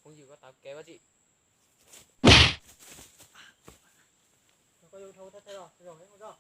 Phooj ywg, koj tav kev ua tsi? Koj yuav dhau thawj thawj os, zaum ib mus tso.